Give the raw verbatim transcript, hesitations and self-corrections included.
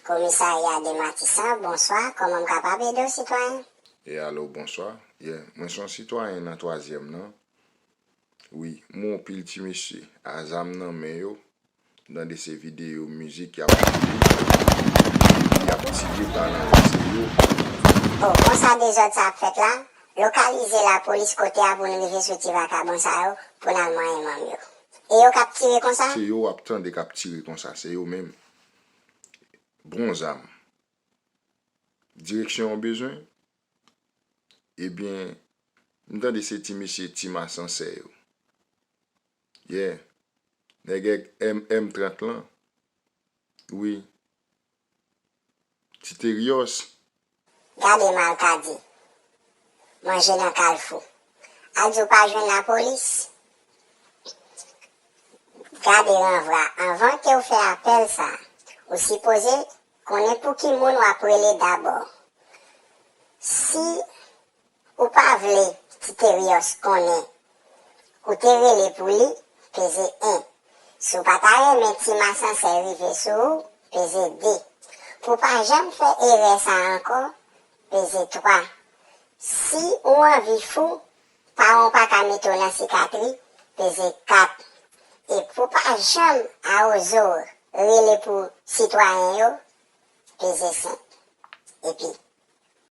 Komisarya de Matisan, bonswa, kòman m kapab ede w, sitwayen? E alo, bonswa. Yeah, mwen se yon sitwayen nan twazyèm nan. Wi, m wè yon pil ti mesye a zam nan men yo. M tande se videyo mizik y ap tire, epi y ap tire pa nan ranse yo. O, konsa dezòd sa ap fèt la? Lokalize lapolis kote a pou n rive sou ti vakabon sa yo, pou n al manyen manm yo. E yo k ap tire konsa? Se yo w ap tande k ap tire konsa, se yo menm. Bon zam. Direksyon w bezwen? Ebyen, m tande se ti mesye Tim Asansè yo. Yeah. Nèg M M trant lan. Wi. Ti Terios. Gade malkadi. Manje nan kalfou. Al di w pa jwenn lapolis. Gade ranvwa. Anvan ke w fè apèl sa, ou sipoze konnen pou ki moun w ap rele dabò. Si ou pa vle Ti Terios konnen ou te rele pou li, peze en. Si w pa ta renmen Tim Asansè rive sou ou, peze de. Pou w pa janm fè erè sa a ankò, peze twa. Si ou anvi fou, pawon pa ka mete w nan sikatri, peze kat. E pou w pa janm awozo rele pou sitwayen yo, peze senk. Epi,